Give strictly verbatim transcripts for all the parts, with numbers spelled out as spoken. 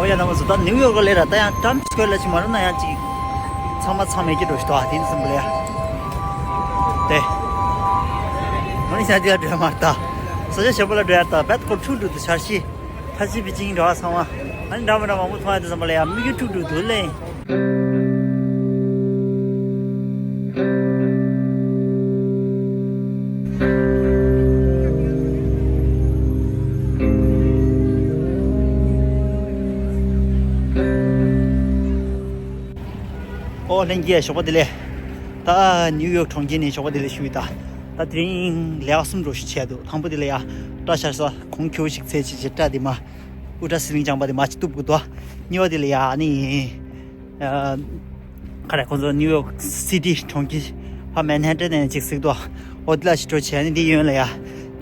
ཨོ་ཡ་རྣམ་པ་ཚོ། ད་ནིའུ་ཡོག་ལ་ལས་ར། ད་ཡང་ཊའིམ་སི་ཀོ་ཝེར་ལ་ཅིག་མ་རུ་ན་ཡང་ཅིག་ཚང་མ་ཚང་མེད་ཀྱི་འགྲོ་ཞིག་ཏོ། ཨ་དེ་ཙམ་པ་ལ་ཡ། དེ་ཨ་ནི་ཤ་དེ་ལ་འགྲོ་ཡ་མ་རེད། ད་ས་ཆ་ཞེ་པོ་ལ་འགྲོ་ཡ། ད་བེད་ཁོ་འཁྲུག་འགྲོ་འདུག་འཆར་གཞི། ཁ་ཆེ་པི་ཅིང་འགྲོ་བ་ཚང་མ། ཨ་ནི་འདྲ་མི་འདྲ་མང་པོ་མཐོང་ཡ་དེ་ཙམ་པ་ལ་ཡ་མིག་གིས་འཁྲུག་འགྲོ་འདུག་ལེ། ཨོ་ལྷན་རྒྱས་ཞོགས་པ་བདེ་ལེགས། ད་ནིའུ་ཡོག་གྲོང་ཁྱེར་ནས་ཞོགས་པ་བདེ་ལེགས་ཞུ་ཡི། ད་ད་དེ་རིང་ལས་ཀ་གསུམ་འགྲོ་ཞིག་བྱས་འདུག་དང་པོ་དེ་ལ་ཡ་སྐྲ་བཞར་ས་གོང་ཁེའུ་ཞིག་འཚོལ་ཅིག་བྱས། སྐྲ་དེ་མ་དབུ་སྐྲ་ཟི་ལིང་རྐྱང་པ་དེ་མ་ཅིག་གཏུབ་དགོས་འདུག་གཉིས་པ་དེ་ལ་ཡ་ཨ་ནི། ཨ། ག་རེ་ཁོང་ཚོ་ནིའུ་ཡོག་སི་ཊི་གྲོང་ཁྱེར་ཕ་མན་ཧེ་ཊན་ནས་ཅིག་གཟིགས་འདུག་ཨོ་དེ་ལ་ཞིག་འགྲོ་བྱས་ནས་འདི་གཡོན་ལ་ཡ་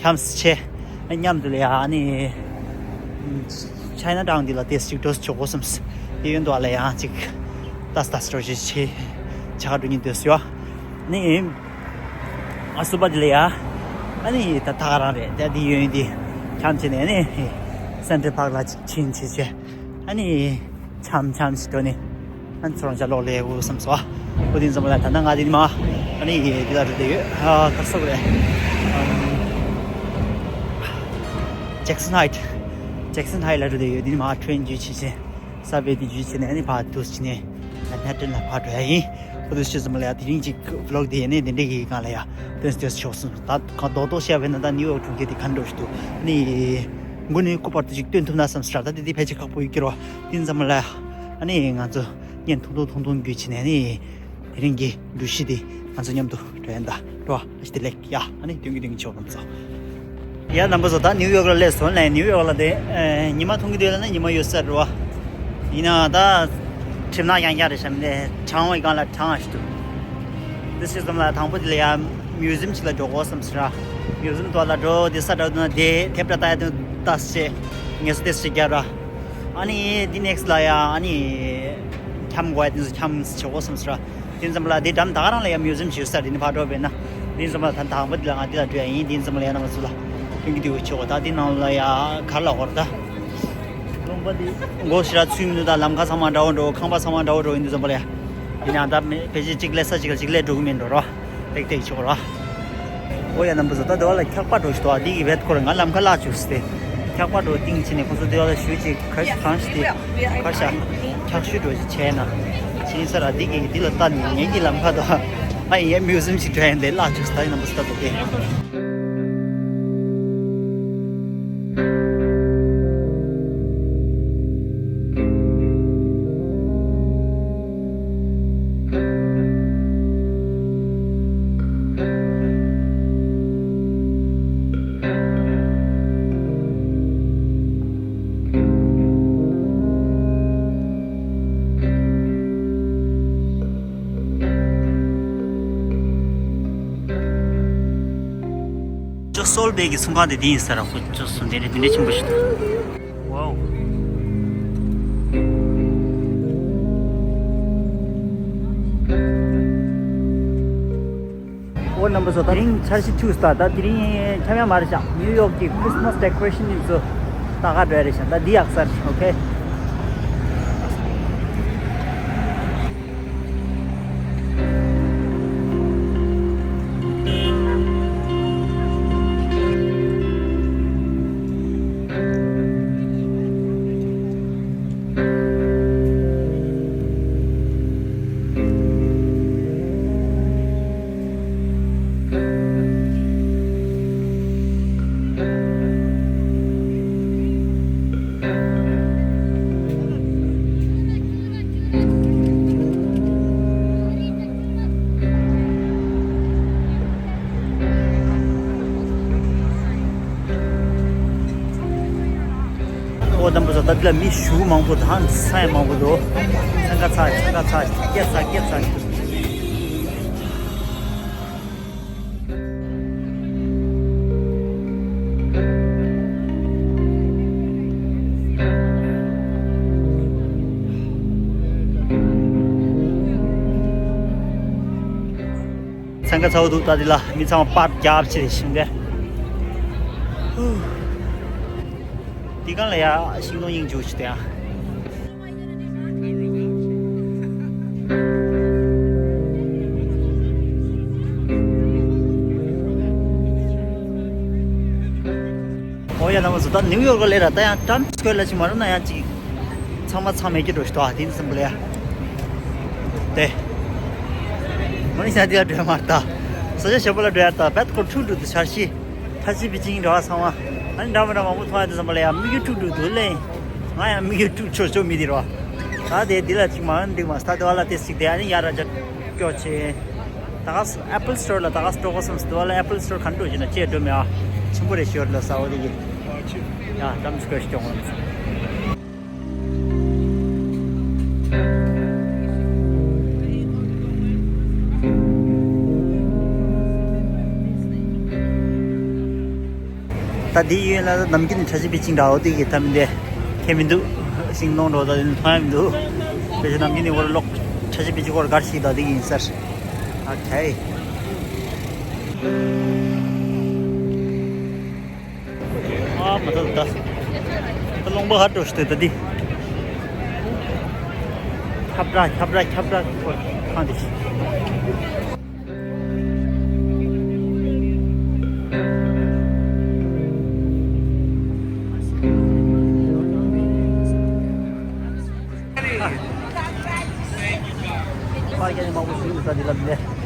འཁྱམས་བྱས། མཉམ་དུ་ལ་ཡ་ཨ་ནི་ཅའི་ན་ཊའུན་འདི་ལ་དེ་ཅིག་འགྲོ་ཆོག་གོ་བསམས། འདི་གཡོན་དུ་ལ་ཡ་ཅིག་ཏག་ཏག་འགྲོ་བྱས་བྱས་ཆ་ག་འགྲོ་སྙིང་འདོད་སོ་ཡ། ཨ་ནི་ཨ་གསུམ་པ་དེ་ལ་ཡ་ཨ་ནི་ད་ད་ག་རང་རེད། ད་འདི་གཡོན་འདི་འཁྱམས་བྱས་ནས་ཨ་ནི་སེན་ཊར་པཱག་ལ་ཅིག་ཕྱིན་བྱས་བྱས། ཨ་ནི། འཆམ་འཆམ་ཞིག་འགྲོ་ནས། ཨ་ནི་ཚོ་རང་ཅག་ལོག་ལས་འོ་བསམ་སོ། ཨོ་དེ་ཙམ་ལ་ད་ནང་ང་དེ་ནི་མ། ཨ་ནི་དེ་ལ་འགྲོ་བསྡད་ཡོད། ཨ་ག་རེ་ཟེར་དགོས་རེད། ཨམ། ཇེག་སན་ཧའིཊ། ཇེག་སན་ཧའིཊ་ལ་འགྲོ་བསྡད་ཡོད། དེ་ནི་མ་ཊེ་རེན་བརྒྱུད་ཕྱིན་ཆད། ས་བེ་དེ་བརྒྱུད་ཕྱིན་ནས་ཨ་ནི་ཕར་འདུག་ཕྱིན་ནས། མན་ཧེ་ཊན་ལ་ཕར་འགྲོ་ཡ་ཡིན། ཨོ་དེ་ཕྱི་ཙམ་ལ་ཡ་དེ་རིང་གཅིག་བི་ལོག་དེ་ཡིན་ནས་དེ་འདྲའི་གི་སྒང་ལ་ཡ། སྟོན་སྟོན་ཆོག་སོང་། ད་གང་ལྡོག་ལྡོག་བཤད་པས་ན་ད་ནིའུ་ཡོག་གྲོང་ཁྱེར་དེ་ག་འདྲ་ཞིག་འདུག་ཨ་ནི། མགོ་ནས་སྐུ་བར་དུ་ཅིག་སྟོན་ཐུབ་ན་བསམ་ཟེར། ད་དེ་དེ་ཕལ་ཆེར་ཁག་པོ་ཡོད་ཀྱི་རེད་བ། དེ་ཙམ་ལ་ཨ་ནི་ང་ཚོ་བརྙན་ཐུང་ཐུང་ཐུང་ཐུང་བརྒྱུད་བྱས་ནས་ཨ་ནི་དེ་རིང་གི་འགྲུལ་བཞུད་དེ་ང་ཚོ་མཉམ་དུ་འགྲོ་ཡ་ད་འགྲོ་བ། ཨ་ཞེ་བདེ་ལེགས། ཡ་ཨ་ནི་སྟོན་གྱི་སྟོན་གྱི་ཆོག་རྣམ་ཚོ། ཡ་རྣམ་པ་ཚོ། ད་ནིའུ་ཡོག་ལ་སླེབས་སོང་ལ། ནིའུ་ཡོག་ལ་དེ་ཨེ་ཉི་མ་མཐོང་གི་འདུག་ལ་ན་ཉི་མ་ཡོད་ས་རེད་བ། ཡིན་ནའང་ད་གྲིབ་ནག་ཡང་ཡང་རེད་བསམ་ནས་གྲང་བའི་སྒང་ལ་གྲང་བ་ཞིག་འདུག་དེ་ཕྱི་ཙམ་ལ་དང་པོ་དེ་ལ་ཡ་མིའུ་ཟིམ་ཞིག་ལ་འགྲོ་དགོས་བསམ་ཟེར། མིའུ་ཟིམ་ཐོག་ལ་འགྲོ། དེ་ས་འགྲོ་དུས་ན་དེ་དེབ་ར་ལྟ་ཡ་དུས་ལྟ་ཞེས་ངལ་གསོ་དེ་ཞིག་རྒྱབ་ར། ཨ་ནི་དེ་ནེག་སི་ལ་ཡ་ཨ་ནི་འཁྱམ་དགོས་ཡ་དེ་ཚོ་འཁྱམ་བྱེད་དགོས་བསམ་ཟེར། དེ་ཙམ་ལ་དེ་འགྲམ་ད་ག་རང་ལ་ཡ་མིའུ་ཟིམ་ཞིག་ཡོད་ས་རེད། དེ་ནི་ཕར་འགྲོ་བས་ན། དེ་ཙམ་ལ་ད་དང་པོ་དེ་ལ་ང་དེ་ལ་འགྲོ་ཡ་ཡིན། དེ་ཙམ་ལ་ཡ་རྣམ་པ་ཚོ་ལ་སྟོན་གྱི་འདུག་ཆོག་ད་དེ་ནང་ལ་ཡ་ག་རེ་ལབ་དགོས་རེད་ད། ལུང་པ་འདི་སྒོ་ཞེ་དྲག་ཚུད་མི་འདུག་ད་ལམ་ཁ་ཚང་མ་འདྲ་བོ་འགྲོ། ཁང་པ་ཚང་མ་འདྲ་བོ་འགྲོ་ཡིན་དུས་ཙམ་པ་ལ་ཡ། ཡིན་ནའང་ད་མི་ཕལ་ཆེར་གཅིག་སླེབས་ས་གཅིག་ལ་གཅིག་སླེབས་འགྲོ་གི་མིན་འགྲོ་ར། ཏིག་ཏིག་ཆོག་ར། ཨོ་ཡ་རྣམ་པ་ཚོ། ད་དེ་བ་ལ་འཁྱག་པ་འགྲོ་ཞིག་འདུག་ཨ་འདི་གི་བེད་ཁོ་ར་ང་ལམ་ཁ་བརླག་བཅུག་སྟེ། འཁྱག་པ་འགྲོ་སྟེང་ཕྱིན་ནས་ཁོ་ཚོ་དེ་བ་ལ་ཞུ་ཅིག་ག་ཞིག་གང་ཞིག་དེ་ག་ཤ་འཁྱག་ཤུད་འགྲོ་ཞིག་བྱས་ན། ཕྱིན་ས་ར་འདི་གི་འདི་ལ་ལྟ་ནས་ངེད་ཀྱི་ལམ་ཁ་དང་ཨ་ཡི་ཡ་མིའུ་ཟིམ་ཞིག་འགྲོ་ཡ་འདི་བརླག་བཅུག་སྟེ། ད་ཡིན་རྣམ་པ་ཚོ་ལྟ་དགོས་ཏེ། ཅོ་སོལ་བེ་གི་ཚོང་ཁང་དེ་འདི་ཡིན་ས་ར། ཁོ་ཅོ་སོལ་དེ་འདྲ་དེ་འདྲ་ཆེན་པོ་ཞིག་འདུག་ཝའོ། ཨོ་རྣམ་པ་ཚོ། དེ་རིང་འཆར་གཞི་ཆུ་ས་ད་དེ་རིང་འཁྱམ་ཡ་མ་རེད་ཤག་ནིའུ་ཡོག་གི་ཁྲིས་མ་སི་ཌེ་ཀོ་རེ་ཤན་དེ་ཚོ་ལྟ་ག་འགྲོ་ཡ་རེད་ཤག་ད་འདི་ཡག་ས་རེད། ཨོ་ཁེ། ཨོ་དམ་པོ་ས་ད་འདི་ལ་མི་ཞུ་མང་པོ་དང་ས་ཡ་མང་པོ་འདུག་ཚན་ཁ་ཚ་ཚན་ཁ་ཚ་སྐད་ཚ་སྐད་ཚ། ཚན་ཁ་ཚ་བོ་འདུག་ད་འདི་ལ་མི་ཚང་མ་པར་རྒྱབ་ཕྱིར་ཞིང་དེ། འདི་གང་ལ་ཡ་ཤིང་སྡོང་དབྱིངས་འཇུག་ཅིག་དེ་ཡ། རྣམ་པ་ཚོ་ད་ནིའུ་ཡོག་ལ་ལས་ར་ད་ཡང་ཊམ་སི་ཀོ་ཝེར་ལ་ཅིག་མ་རུང་ན་ཡང་ཅིག་ཚང་མ་ཚང་མེད་ཀྱི་འགྲོ་ཞིག་ཏོ་ཨ་དེ་ནི་སིམ་པོ་ལ་ཡ། དེ། མ་ནི་ཤ་དེ་ཡ་འགྲོ་མ་ད། ས་ཆ་ཞབས་པ་ལ་འགྲོ་ཡ་ད་བད་ཁོ་འཁྲུག་འགྲོ་དུ་ཆར་ཤི། ཐ་ཆི་བི་ཅིང་འགྲོ་བ་ཚང་མ། ཨ་ནི་འདྲ་མི་འདྲ་མང་པོ་མཐོང་ཡ་དེ་སིམ་པོ་ལ་ཡ་མིག་ཡུ་འཁྲུག་འགྲོ་དུ་ལེ། ང་ཡང་མིག་ཡུ་འཁྲུག་ཆོ་ཆོ་མི་དེ་རོ། ད་དེ་དེ་ལ་ཅིག་མ་འགྲིག་མ་ས་དེ་བ་ལ་དེ་སིག་དེ་ཨ་ནི་ཡ་ར་ཇ་སྐྱོ་ཆེ། ད་ག་ཨེ་པལ་སི་ཊོར་ལ་ད་ག་སྤྲོ་གོ་སམ་སི་དུ་བ་ལ་ཨེ་པལ་སི་ཊོར་ག་འགྲོ་ཞིག་ན་ཅེ་འགྲོ་མེ་ཨ། ཆེན་པོ་རེ་ཤོར་ལ་ས་འོ་དེ་གི། ཡ་ཊམ་སི་ཀོ་ཝེར་སྐྱོང་བ་མི་ཚུགས། ད་འདི་ཡོད་ན་ནམ་རྒྱུན་ནས་ཁྲ་ཆིལ་པི་ཅིང་འདྲ་བོ་དེ་གི་ཐ་མི་འདི་ཁྱད་མི་འདུག་ཤིང་སྡོང་འགྲོ་ད་དེ་མཐོང་ཡ་མི་འདུག་དཔེ་ཆ་ནམ་རྒྱུན་ནས་འོར་ལོག་ཁྲ་ཆིལ་པི་ཅིང་འོར་གར་ཞིག་ད་དེ་གི་ཡིན་ས་རེད། ཨ་ཁའི། ཨ་མ་ད་ད་ད་རློང་པ་ཧ་འགྲོ་ཞིག་ད་འདི། ཁྱབ་བསྒྲགས་ཁྱབ་བསྒྲགས་ཁྱབ་བསྒྲགས་ཁང་འདི་ཞིག་པར་རྒྱག་ནི་མང་པོ་ཞིག་འདུག་ས་འདི་ལ་འདི།